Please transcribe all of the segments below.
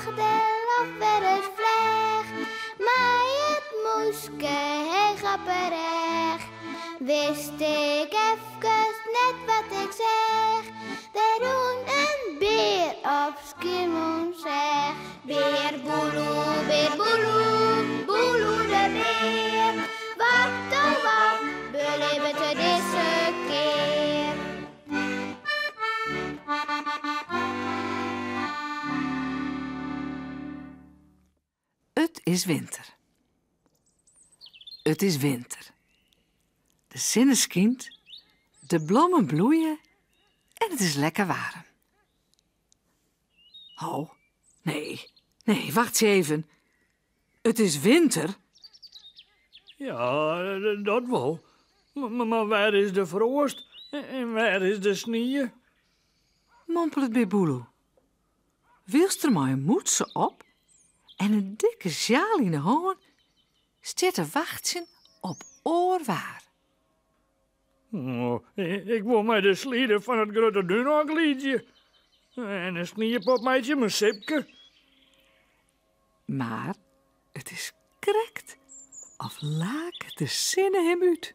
Lache del of wer ris fleach, mei it mûske heech op 'e rêch. Wist ik efkes net wat ik seach, der rûn in bear op Skiermûntseach. Bear Boeloe, bear Boeloe, Boeloe de bear, wat oh wat belibbet er dizze kear? It is winter. It is winter. De sinne skynt, de blommen bloeie en it is lekker waarm. Ho, nee, nee, wacht even. It is winter. Ja, dat wol. Mar wêr is de froast en wêr is de snie? Mompelet Bear Boeloe. Wylst er mei in mûtse op en in dikke sjaal yn 'e hân stiet te wachtsjen op oar waar. Oh, ik wol mei de slide fan it grutte dún ôfgliidzje en in sniepop meitsje mei Sipke. Mar it is krekt of laket de sinne him út.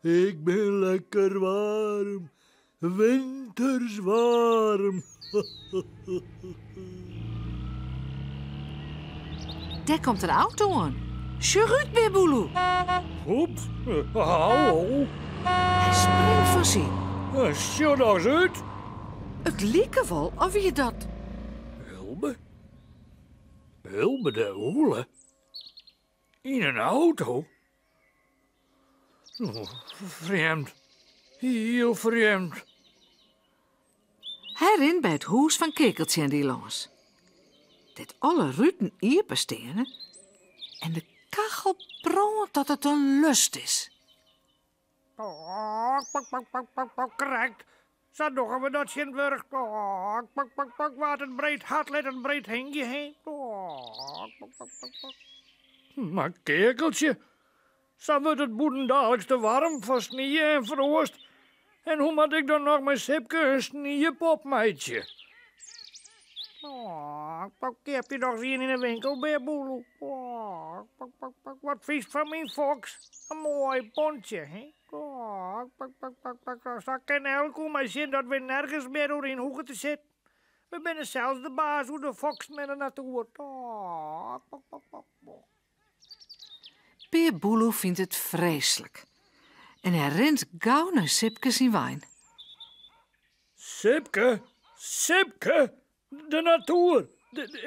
Ik bin lekker waarm, winters waarm. Dêr komt in auto oan. Sjoch út, Bear Boeloe. Oeps, hallo. Hy springt fan syn. Sjoch dochs út. It like wol of wie dat. Ulbe? Ulbe de ûle? Yn in auto? Oh, frjemd. Hiel frjemd. Hy rint by it hûs fan Kekeltsje-en-dy lâns, dêr't alle ruten iepen steane en de kachel brânt dat it in lust is. Krekt, sa dogge we dat tsjintwurdich. Wa't in breed hart lit in breed hingje heen. Mar Keakeltsje, sa wurdt it bûten daliks te waarm fan snie en froast. En hoe moat ik dan noch mei Sipke in sniepop meitsje? Keapje dochs ien yn 'e winkel, Bear Boeloe. Wat fynst fan myn foks? In moai bontsje, hè? Sa kin elk oer my sjen dat we nergens mear oer yn hoege te sitten. We binne sels de baas oer de foksen en de natoer. Bear Boeloe fynt it freeslik en hy rint gau nei Sipke syn wein. Sipke, Sipke, de natoer,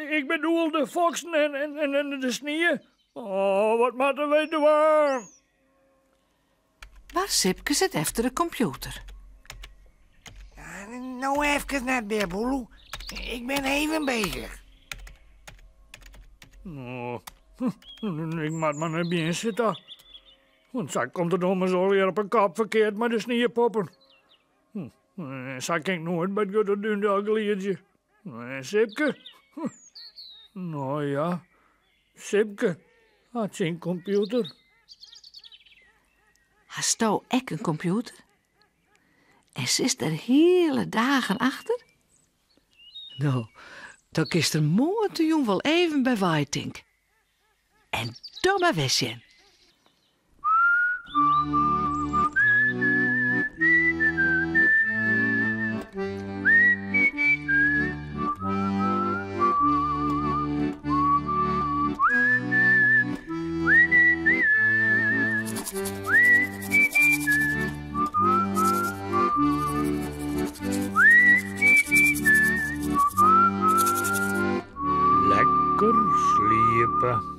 ik bedoel de foksen en de snie. Oh, wat moatte wy dwaan? Mar Sipke sit efter de kompjûter. No efkes net, Bear Boeloe. Ik bin even bezich. Oh, ik moat mar net by sitte. Want sa komt it ommers allegear op 'e kop ferkeard mei de sniepoppen. Sa kin ik noait by it grutte dún del gliidzje. En Sipke? No ja, Sipke hat syn kompjûter. Hasto ek in kompjûter? En sitst der hiele dagen achter? No, dan kinst der moarntejûn wol even by wei tink. En dan mar wer sjen. Lekker sliepe.